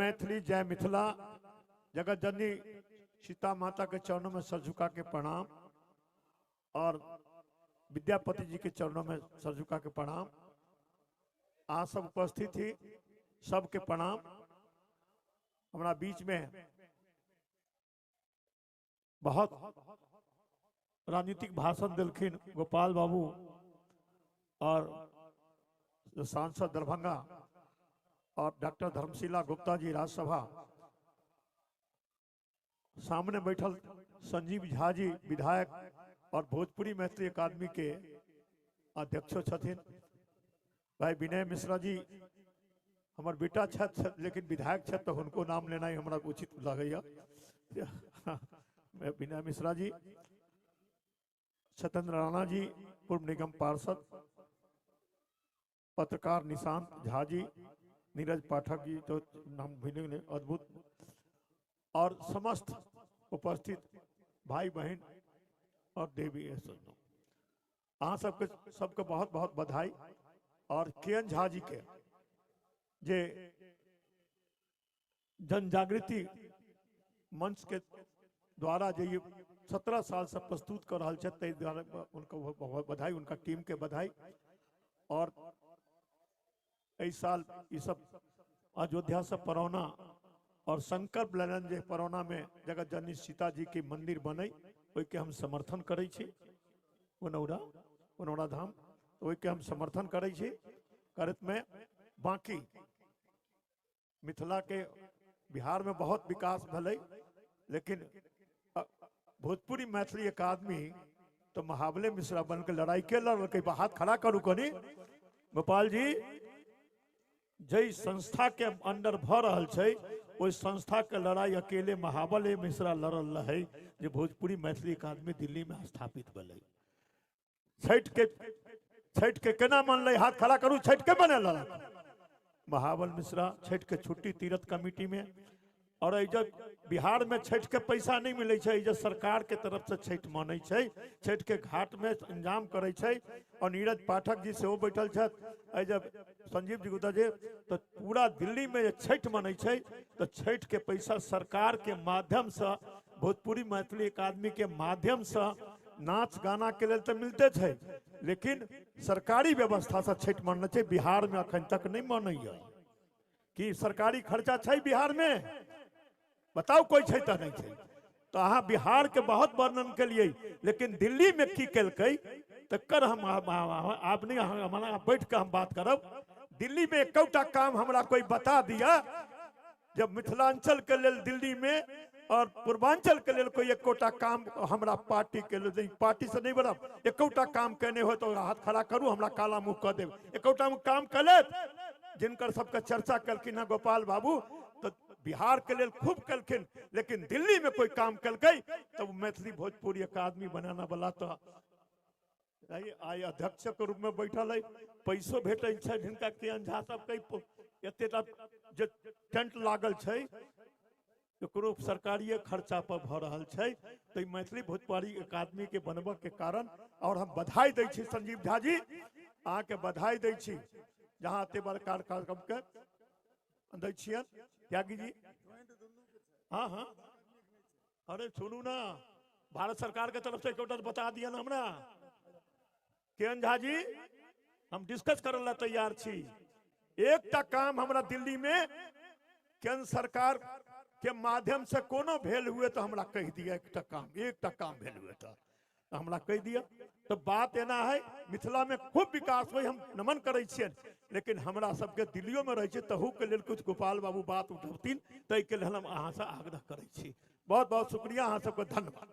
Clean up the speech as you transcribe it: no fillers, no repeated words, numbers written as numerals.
मैथिली, जय मिथिला। जगत जननी सीता माता के चरणों में सर झुका के प्रणाम और विद्यापति जी के चरणों में सर झुका के प्रणाम। अहाँ सब उपस्थित ही सबके प्रणाम। हमारा बीच में बहुत राजनीतिक भाषण दिलखिन गोपाल बाबू और सांसद दरभंगा और डॉक्टर धर्मशिला गुप्ता जी राज्यसभा, सामने बैठल संजीव झा जी विधायक और भोजपुरी मैथिली अकादमी के अध्यक्ष छथिन, भाई विनय मिश्रा जी हमर बेटा छथि लेकिन विधायक छथि तो हुनको नाम लेनाइ हमरा उचित लगैया। विनय मिश्रा जी, सत्येंद्र राणा जी पूर्व निगम पार्षद, पत्रकार निशांत झा जी, नीरज पाठक जी तो नाम भी नहीं, अद्भुत, और समस्त उपस्थित भाई बहन और देवी सज्जनों, अहाँ सबके सबके बहुत बहुत बधाई। और के एन झा जी के जे जन जागृति मंच के द्वारा जे ये 17 साल से प्रस्तुत कर रहा है, ताहि द्वारा उनको बहुत बधाई, उनका टीम के बधाई। और एहि साल ई सब अयोध्या से परौना और संकल्प लेलनि जे परौना में जगत जननी सीता जी के मंदिर बने, ओहिके हम समर्थन करै छी। पुनौरा पुनौरा धाम ओहिके हम समर्थन करै छी। करत में बाकी मिथिला के बिहार में बहुत विकास भेलै, लेकिन भोजपुरी मैथिली अकादमी तो महाबले मिश्रा बन के लड़ाई के लड़लकै। हाथ खड़ा करू कनी गोपाल जी, जै संस्था के अंडर भ रहल छै ओहि संस्था के लड़ाई अकेले महाबले मिश्रा लड़ल रहे जे भोजपुरी मैथिली अकादमी दिल्ली में स्थापित भेलै। छठ के केना मनलै? हाथ खड़ा करू, छठ के मनेलक महाबल मिश्रा छठ के छुट्टी तीर्थ कमिटी में। और एहि जब बिहार में छठ के पैसा नहीं मिलै छै, एहि सरकार के तरफ से छठ मनै छै, छठ के घाट में इंतजाम करै छै। और नीरज पाठक जी सेहो बैठल छथि, एहि जब संजीव जी गुप्ता जी, तो पूरा दिल्ली में जे छठ मनै छै तो छठ के पैसा सरकार के माध्यम से भोजपुरी मैथिली अकादमी के माध्यम से नाच गाना के लेल तो मिलते छै, लेकिन सरकारी व्यवस्था से छठ मनै छै। बिहार में अखन तक नहीं मनैया कि सरकारी खर्चा छै बिहार में, बताओ कोई छै तऽ नहीं छै। तो अहाँ बिहार के बहुत वर्णन के लिए, लेकिन दिल्ली में की केलकै तकर हम आप नहीं, हमारा बैठ के हम बात करब। दिल्ली में एकोटा काम हमरा कोई बता दिया जब मिथिलांचल के लेल दिल्ली में और पूर्वांचल के लेल कोई एकोटा काम हमरा पार्टी के लेल, पार्टी से नहीं बढ़ब, एकोटा काम केने हो तो हाथ खड़ा करू, हमरा काला मुँह कह देब। एकोटा काम कर लेत जिनकर सबके चर्चा कलखिन है गोपाल बाबू, तो बिहार के लेल खूब कलखिन, लेकिन दिल्ली में कोई काम कलकै तो मैथिली भोजपुरी अकादमी बनाना वाला तो आई अध्यक्ष के रूप में बैठल है, पैसो भेटै छै हिनका के झा सब के एतेटा जे टेंट लागल छै एकरो सरकारी खर्चा पर भऽ रहल छै। तो मैथिली भोजपुरी अकादमी के बनबऽ के कारण और हम बधाई दै छी संजीव झा जी, अहाँके बधाई दै छी जहाँ एते बड़का कार्यक्रम के दै छियनि त्यागी जी। हाँ हाँ, अरे सुनू ना, भारत सरकार के तरफ से एकोटा बता दिया ना हमरा के झा जी, हम डिस्कस करे ला तैयार छी। एकटा काम हमरा दिल्ली में केंद्र सरकार के माध्यम से कोनो भेल हुए तो हमरा कहि दिया, एकटा काम भेल हुए तो हमरा कहि दिया। तो बात एना है, मिथिला में खूब विकास हो, हम नमन करै छियनि, लेकिन हमरा सबके दिल्लियो में रहै छै तहू के लेल कुछ गोपाल बाबू बात उठौथिन, ताहि के लेल हम अहाँ से आग्रह करै छी। बहुत बहुत शुक्रिया, अहाँ सबके धन्यवाद।